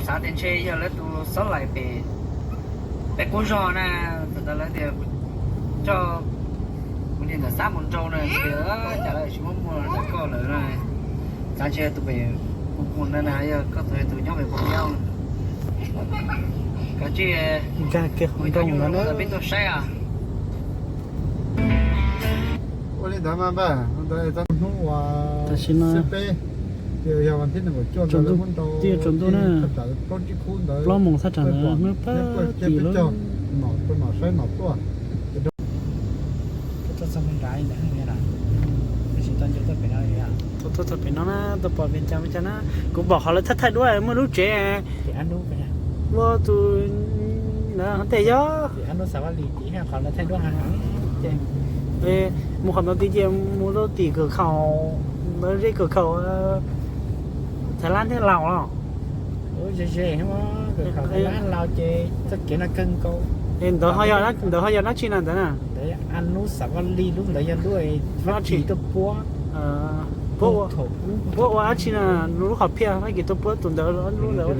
Xav tias ntshe yog lawv tus xob laim pem, pem qub zog na, txawm tas lawv tias coj kuv niag ntawm xab mus nrau na, tias cas lawv tsis muab muag ntawm koj lawm na. Xav ntshe tus pem mus mus na, yog koj tus tus nyob pem pem nyob. Koj tsis nkag kiag qhov nroo ntawd na. Peb tuaj saib os. Ua li ntawd mas npaj ntawd txog hnub uas tam sim no xib peb, yog vas thib nees nkaum cuaj ntawd lawv muab nrau tsaus ntuj na, plaub tsib khub ntawd, plaub moos thaj tsam ntawd hnub pab tim lawm. Nom saib nom tuaj. Tuaj txog pem no na, tuaj pom Vias Cas, Vias Cas na, kuv pom qhov lawv thaij thaij duab muaj lub tsev ua tus ntawd tej yog mus qhov ntawd tid ces mus rau tim Kawm Khaum, ntawd zeb Kawm Khaum Thaib Lab thiab Laus los. Ntawd ho yog dab tsi na ntawd na? Ntawd yog lub tsev tuaj puab, puab ua dab tsi na, lub qhov phiaj Fab Kis tuaj puab tus ntawd, lub ntawd ua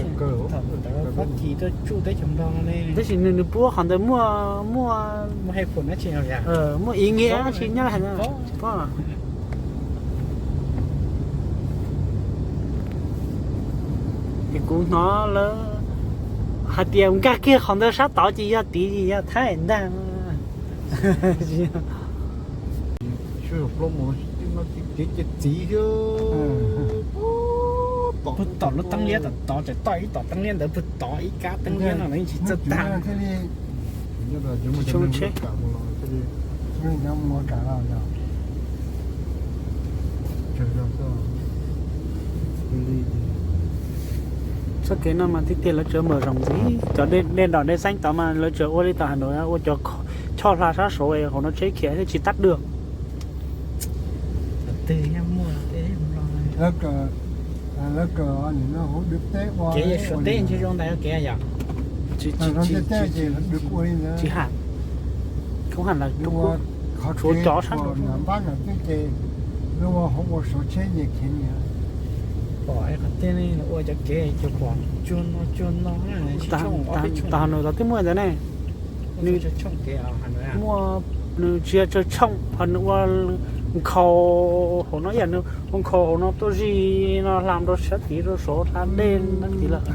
dab tsi? Tab sis nws, nws puab qhov ntawd muaj, muaj muaj ý nghĩa dab tsi nyob hais na, tsis paub. Es kuv hnov lawv hais tias nkag kiag qhov ntawd sab tod ces yog tid, yog Thaib ntag. Puag tom lub teeb liab tom tod, tseem toj ib tom teeb liab ntawd, puag tom ib kab teeb liab no los yeej tsis txawj tag. Txoj kev no mas tiag tiag lawv tsuas npam zoo ntxiv, cov dej nrom dej xeeb tod mas lawv tsuas ua li tom Hà Nội ua cov choj hla sab saud, hauv no tsheb khiav thiaj tsis tag dua. Kev Suav teb ntshe zoo ntawd kev yom? Tsis hais, kuv hais lawm, Suav cov sab nrad. Pom qhov tiaj ua cov kev cua pom cua no cua no, tag Hà Nội los twb muaj ntawd ne. Nws muaj, nws tsis yog tsawg tshooj, ho nws ua nkhaus hauv no, yam nws ua nkhaus hauv no tuaj zig no hla rau sab tid rau saud hla dej no tid lawm.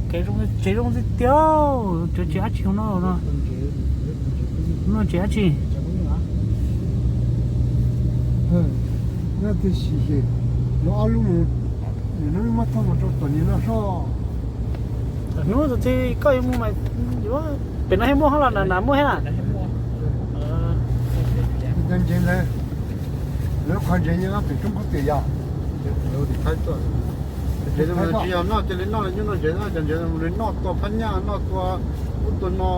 Kev zoo, tsev zoo tiag tiag, cov tsev dab tsi hauv no no. No tsev dab tsi? Hnub tus twg koj yuav mus mas yuav, pem no thiaj muaj hos los na, na muaj thiab na? Ntsev ntawd, lawv qhov ntsev nyob pem roob kub twm yog. Tsis yog noj cia li noj li nyuj noj ntsev, cov ntsev noj tua phab nyaj, noj tua ub tua no,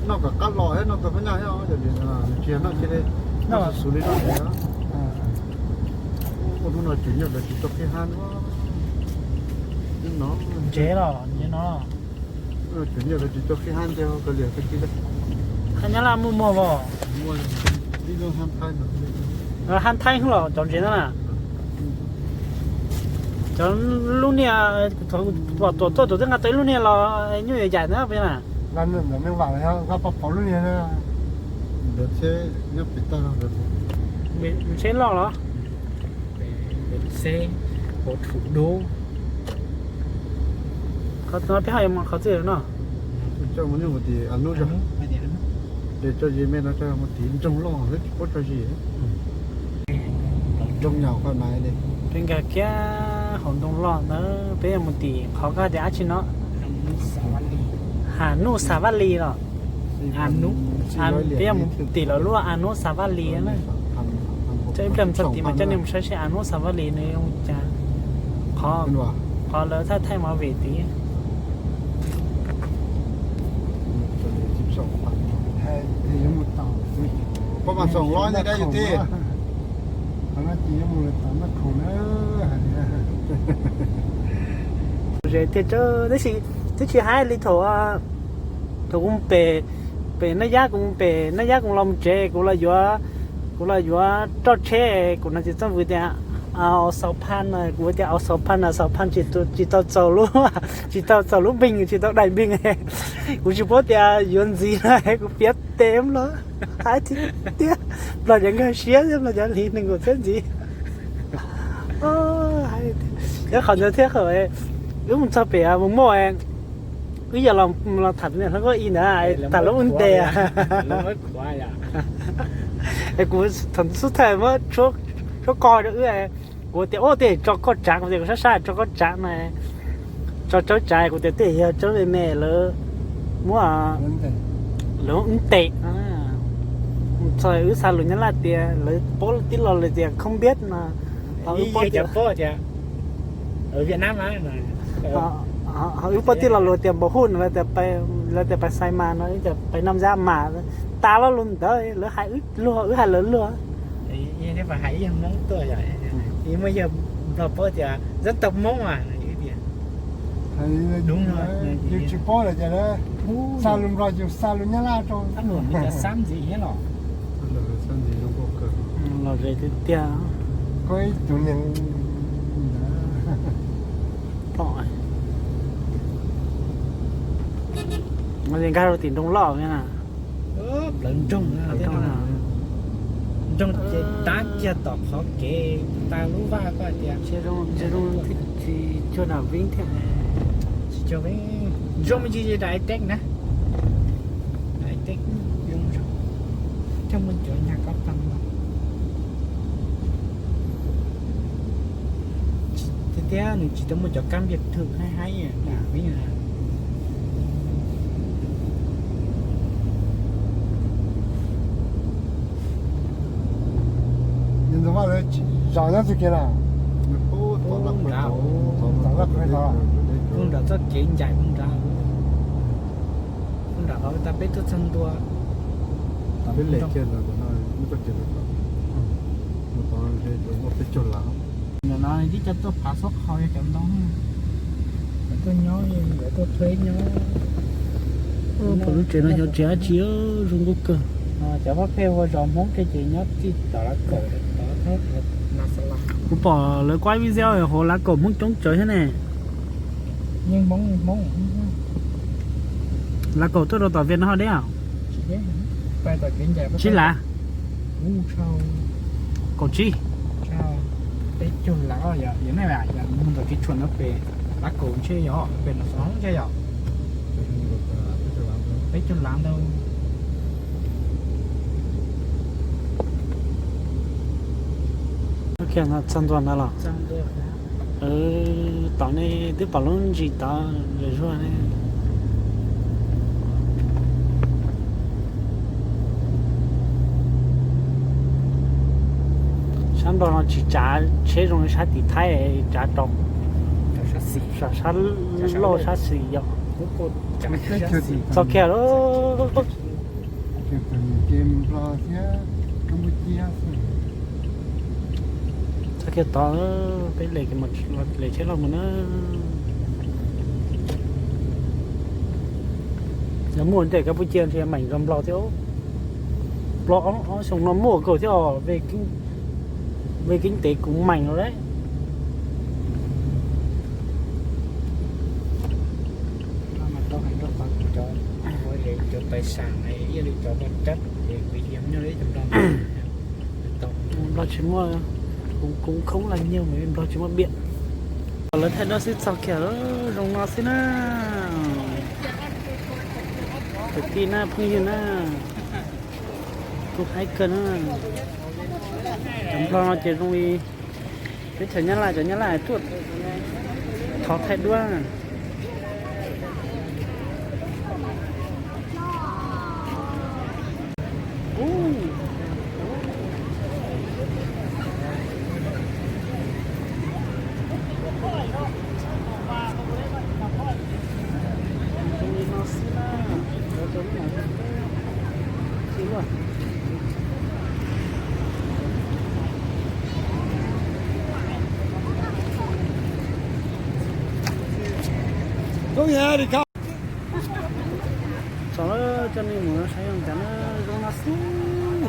noj kom qab los thiab noj tua phab nyaj thiab, cov ntsev tsis yog noj cia li, noj xus li noj ntsev. Ua hnub no tseem nyob lawv tsis tau qhib hab no. Ntsev los no. Tseem nyob lawv tsis tau qhib hab ntsev ko liam ko ci. Hab Nyab Laj muaj muag os. Hab Thaib los cov ntsev na. Cov lub niag, tuam tuaj tus twb nqa tau ib lub niag los nyuj yam yam na peb na. Ntawd tsheb nyob pem tag. Tsheb loj los? Qhov no peb ho yuav mus qhov twg no? Coj mus nyuj mus tim a nub zog. Ces coj zis me no coj mus tim ntsoog loj lawv tsis paub tso zis. Ntsoog nyom qhov na. Peb nkag kiag hauv ntoo loj ntawd peb yuav mus tim qhov koj tias dab tsi no? Hà Nội Safari los? Peb yuav mus tim lawv lub Hà Nội Safari na. Coj ib pliag mus txog tid mas coj nej mus saib seb Hà Nội Safari nws zoo li cas. Qhov, qhov lawv thaij thaij movie tid. Ze tiag tso, tab sis twb tsis hais li thaum, thaum kuv pem, pem Naj Yab, kuv pem Naj Yab kuv los mus tsev, kuv los yuav, kuv los yuav roj tsheb, kuv hais txiv Txooj Vwm tias, Au xaus phaj no, kuv tias au xaus phaj no, xaus phaj tsis tau txaus lub, tsis tau txaus lub npeeg, tsis tau daim npeeg. Kuv tsis paub tias yuav ntxiv no, kuv piav tes los hais tiag, Nplog cov nkag siab thiab Nplog cov hliv nees nkaum txhiab ntxiv. Nyob qhov ntawd thiab, wb mus txog pem mus muaj, wb yog los tham tus niam hlob Nkauj I ntawd, tham lub ub ntes. Es kuv thaum xub thawj muab tshuab ko rau wb, kuv tias ua tej tso koj tsav, kuv tias kuv sab sab tso koj tsav no, tso tsawb tsav, kuv tias tej yog tsawb me me lawv muab, lawv ub ntes. Txog wb xa lus Nyab Laj tias lawv paub tij laug lawv tias không biết no, ho wb paub tias, ho wb paub tij laug lawv tias npaum hu no, lawv tias pais xais mas no, wb tias pais noj zab mas, tas lo lus ntawd, lawv hais wb luag wb hais lawv luag. Muaj yawg Nplog paub tias dân tộc Hmoob, yus tsis paub lawm ces xa lus Nplog yus xa lus Nyab Laj rau. Los ze tiag tiag. Koj ib tug niag nkag rau tim nroog loj na. Plawv nroog, nroog ces tab kiag tom qhov kev tas lub vaj ko tias tsis cuag nram Veeb thiab. Tsis cuag Veeb, zoo me ntsis li nram Ais Teb na. Ais Teb zoo zog, coj muaj cov nyag koj tag no. Tiag tiag nws tsis tau muaj cov kab npiaj thwm haib haib nram Veeb na. Zos nyob txoj kev na, nram, nram txoj kev ncaim nram, nram hauv tas peb tuaj txog ntua. Peb le kiag ntawd, mus txoj kev ntawd, mus tod peb caug lab. Ntawm no tib co tuaj phav xob qhau yog cov ntoo, tuaj nyob, tuaj thueb nyob. Pom lub tsev no xyov tsev dab tsi, zoo nkauj kawg. Cov pab pheej ua zos Hmoob ces nyob txij tom Lav Kaum tod, Mas Xas Las. Kuv pom lawv kuab video hauv Lav Kaum Hmoob coob tsawv thiab ne. Yeej Hmoob, Hmoob. Lav Kaum tuaj rau tom Vias Nas ho deb. Tsib lav, kaum tsib, peb caug lav, yog mus ntawm kev tshuam ntawd pem Lav Kaum ntshe yog pem Nas Xas Las ntshe yog peb caug lav ntawd. Txog ntua ntawd los? Tom nej twb pom lub ntsis tod lawm zuag ne. Sab Nplog no tsis tsav tsheb zoo li sab tim Thaib, tsav rau sab loj sab xis yom. Txog kiag lawm. Txog kiag tod, peb le, le tsheb los mus na. Yog muaj ntiaj Kab Pus Cias ntshe meem zos Nplog thiab. Nplog ob xyoo no muaj kawg thiab, về kinh tế cũng mạnh rồi đấy. Cov tài sản này ib yam li cov vaj tsab ces kuv yam nyob ib cov Nplog, Nplog tsis muaj, cũng, cũng không là nhiều mà Nplog tsis muaj điện. Lawv thaij duab xwb txog kiag zoo no xwb na. Kwv tij na, phooj ywg na, kuv haib kawg na. Cov Nplog no ces zoo li teb chaws Nyab Laj, cov Nyab Laj tuaj thov thaij duab. Txog lawm, coj nej mus saib zoo cas na, zoo no xwb.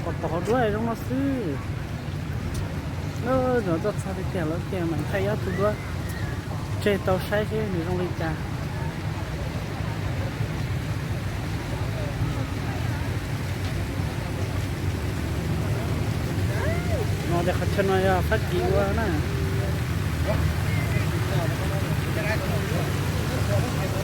Pom pom qhov duab zoo no xwb. Lawv zov txog tiag tiag lawm ces mam thaij ob tug duab tseg tau saib seb nws zoo li cas. No ces qhov chaw no yog Fab Kis ua na.